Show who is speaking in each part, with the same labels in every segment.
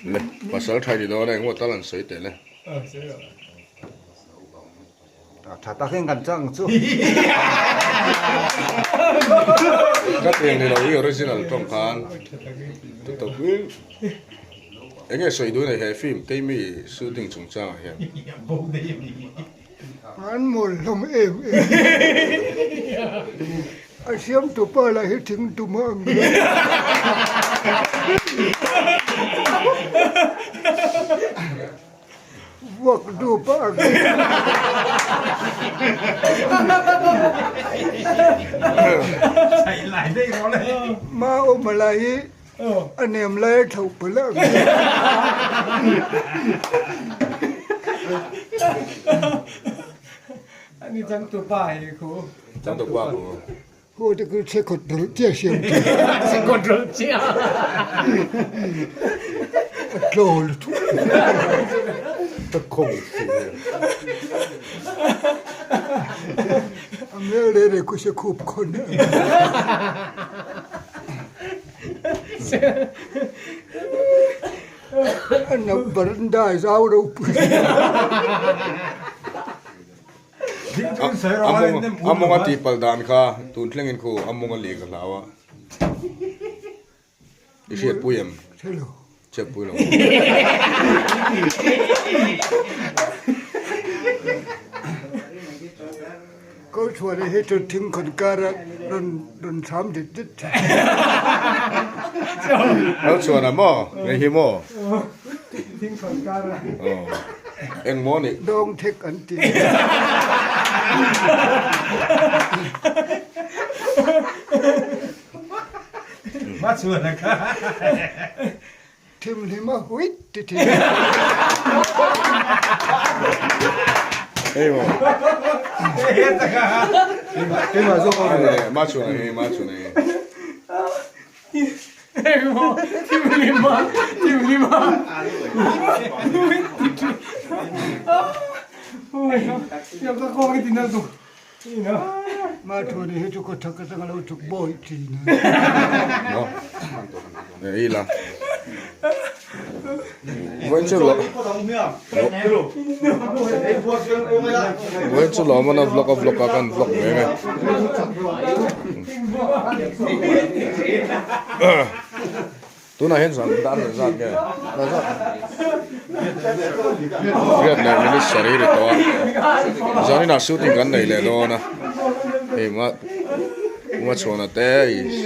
Speaker 1: Le pasal tha ni dawn e engmaw tal an sawi teh le.
Speaker 2: Tha takin kan chang chu.
Speaker 1: Ka tiang ni lo hi original tawng khan tu tawp in enge sawi duh nei he film keimi shooting chungchang ah hian.
Speaker 3: An mawl hlawm em em. A siamtu pa lah hi thing tum a ang lo. Vuak dup a ang. Ma awm lah hi a nem lai a thlauh palh a ang. Ho te chu che kawt rawlh chiah siam thin.
Speaker 4: Che kawt rawlh chiah.
Speaker 3: A tlaw lutuk.
Speaker 1: Ka khawng si.
Speaker 3: A hmel reh reh khu se khup khawn a. A nap varanda zau ropui.
Speaker 1: A mawng a tihpalh dan kha tun thlengin khu a mawng a li ka hlau a, i hriatpui em? Hriatpui lo.
Speaker 3: Kawlchhuana hi chu thingkhawn kara rawn rawn cham dit dit thin.
Speaker 1: Kawlchhuana maw? Hei hi maw?
Speaker 3: Thingkhawn kara.
Speaker 1: Eng maw nih?
Speaker 3: Dawng thek an ti.
Speaker 2: Machhuana kha.
Speaker 3: Thimhlim a huit ti thin.
Speaker 1: Hei maw. Machhuana hi Machhuana hi.
Speaker 4: Hei maw thimhlim a thimhlim a huit ti thin. Ka kawng i ti nal tuk.
Speaker 3: Ma thu ni hi chu khaw thak atanga lo chuk bawi thin
Speaker 1: a. Ei la. Vawiin chu Vawiin chu lawm a vlog a vlog a kan vlog ve nge. Tunah hian zan dar leh zat nge? Riat leh minute sarih ri tawh a, zaninah shooting kan nei leh dawn a, hei ma Uma chhuana te i hei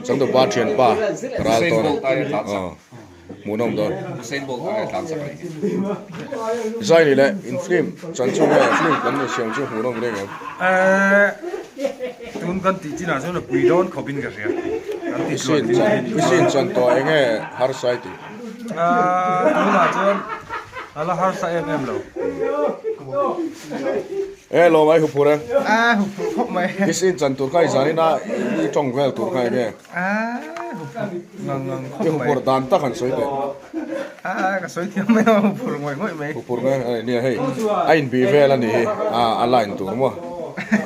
Speaker 1: Changtupa thianpa ral tawn a aw hmuhnawm dawn. Zai ni leh in film chan chu nge film kan ni siam chu hmuhnawm reng em?
Speaker 2: Tun kan tih chinah chuan a pui dawn khawp in ka hria. Kan ti tluan
Speaker 1: ding hi ni. I sin chan tawh eng nge harsa i tih?
Speaker 2: Tunah chuan a la harsa em em lo.
Speaker 1: E lawm ai huphur e.
Speaker 2: A huphur khawp mai.
Speaker 1: I sin chan tur kha i zanin a i tawng vel tur kha eng nge?
Speaker 2: A huphur ngang ngang khawp
Speaker 1: mai. I huphur dan tak han sawi teh.
Speaker 2: A ka sawi thiam mai a huphur ngawih ngawih mai.
Speaker 1: Huphur nge a nia hei a inbih vel a nih hi a a line tur maw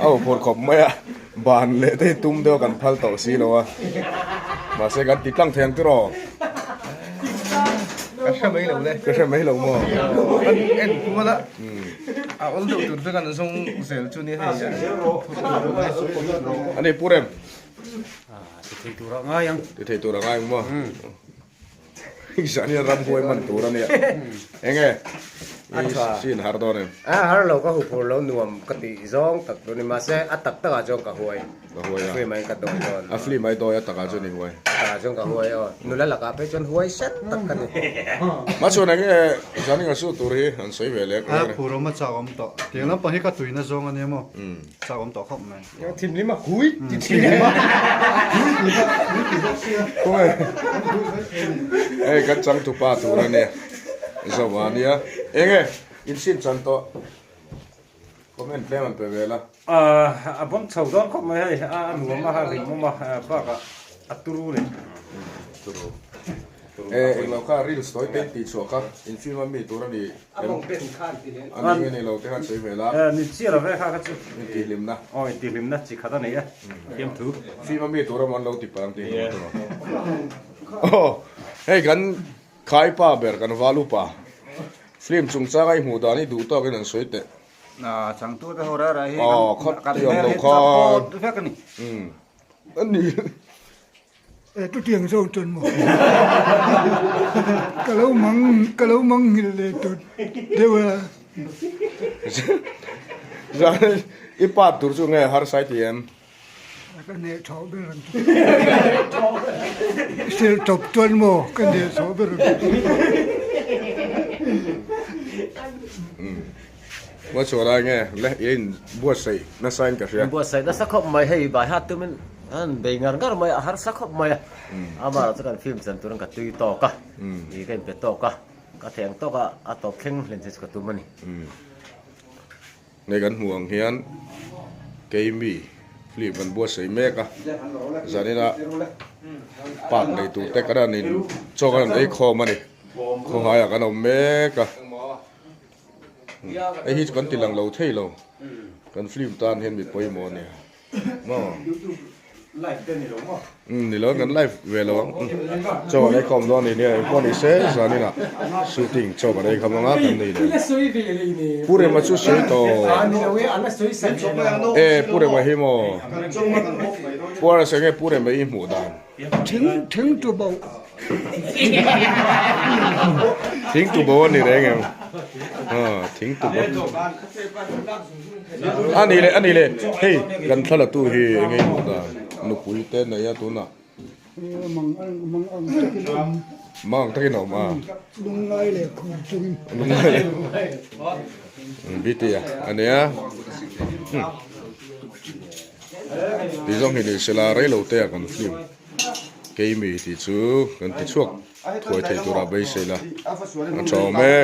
Speaker 1: a huphur khawp mai a ban leh te hi tum deuh a kan phal tawh si lo a mahse kan ti tlang thei ang tiraw.
Speaker 2: Ka hre mai lo le.
Speaker 1: Ka hre mai lo maw.
Speaker 2: Kan en kual a a awl deuh tur chu kan zawng zel chu ni hei.
Speaker 1: Ani Pu Rem.
Speaker 5: Ti thei tur a ngai ang.
Speaker 1: Ti thei tur a ngai ang maw. Zan hian ramhuai man tur a nia. Enge?
Speaker 5: A tha.
Speaker 1: Sin har dawn em?
Speaker 5: A har lo ka huphur lo nuam ka tih zawng tak tur a ni. Mahse a tak takah chuan ka huai.
Speaker 1: Ka huai a.
Speaker 5: A film aiin ka dawi dawn.
Speaker 1: A film ai dawi a takah chuan i huai.
Speaker 5: A takah chuan ka huai aw. Nula lakah phei chuan huai set tak ka ni.
Speaker 1: Mahchuan enge zan inga su tur hi an sawi ve leh.
Speaker 6: A phur awm a chak awm tawh. Tiang lampang hi ka tuina zawng a nia maw. Chak awm tawh khawp mai.
Speaker 2: Thimlim a hui ti thin.
Speaker 1: Hei kan changtupa tur a nia Zova a nia enge in sin chan tawh comment tlem an pe ve la.
Speaker 2: A bawm chho dawn khawp mai hei a nuam a rimawm a bakah a turu leh
Speaker 1: turu. Eh englo kha reels tawi te in tih chhuah kha in film a mi tur a ni em a ni nge ni lo te khan sawi ve la.
Speaker 2: Ni chiah lo ve kha kha chu.
Speaker 1: In tih hlimna.
Speaker 2: Aw in tih hlimna chi khat a nei a thiam thu.
Speaker 1: Film a mi tur a maw an lo ti palh ang tih hlimna tur. Aw hei kan khai pa ber kan val upa film chungchang a i hmuh dan hi duh tawkin an sawi teh.
Speaker 6: Changtu te ho rara hi
Speaker 1: kan hmel hi chapawt
Speaker 6: vek a ni.
Speaker 1: A ni.
Speaker 3: E chutiang zawng chuan maw ka lo mang ka lo mang nghilh leh tawh deuh a.
Speaker 1: Zan i part tur chu nge harsa i ti em?
Speaker 3: Ka hneh chhoh ber ang chu. Sil tawp chuan maw ka hneh chhoh ber ang chu.
Speaker 1: Hma chhuah lai nge le i in buatsaih nasa in ka hria.
Speaker 5: Buatsaih nasa khawp mai hei bai hat tumin an bei ngar ngar mai a a harsa khawp mai a. Amah chu kan film chan turin ka tui tawk a, i ka inpe tawk a, ka thei ang tawk a a tawp thleng hlen che chu ka tum a ni.
Speaker 1: Hei kan hmuh ang hian keimi film kan buatsaih mek a, zanina park nei tur te kan han in chaw kan han ei khawm a ni, khawhaiah kan awm mek a. Hei hi chu kan ti lang lo thei lo kan film tan hian mi pawimawh a nia maw umm ni lo kan live ve lo ang chaw kan ei khawm dawn a ni nia engpawh ni se zanin ah shooting chaw kan ei khawm anga kan nei leh Pu Rema chu sawi tawh e Pu Rema hi maw Pu Arsa nge Pu Rema i hmuh dan.
Speaker 3: Thing thing tu bo.
Speaker 1: Thing tu bo a ni reng em? Thing tu bo. A ni le a ni le hei kan thla tu hi eng nge hmuh dan nupui te nei a tunah.
Speaker 3: Mang ang mang ang takin a awm.
Speaker 1: Mang ang takin a awm a.
Speaker 3: Lungngai leh khur chungin.
Speaker 1: Lungngai leh BT a ania. Tih zawng hi ni sela reilo te a kan film keimi tih chu kan ti chhuak thuai thei tura beisei la a tha awm e.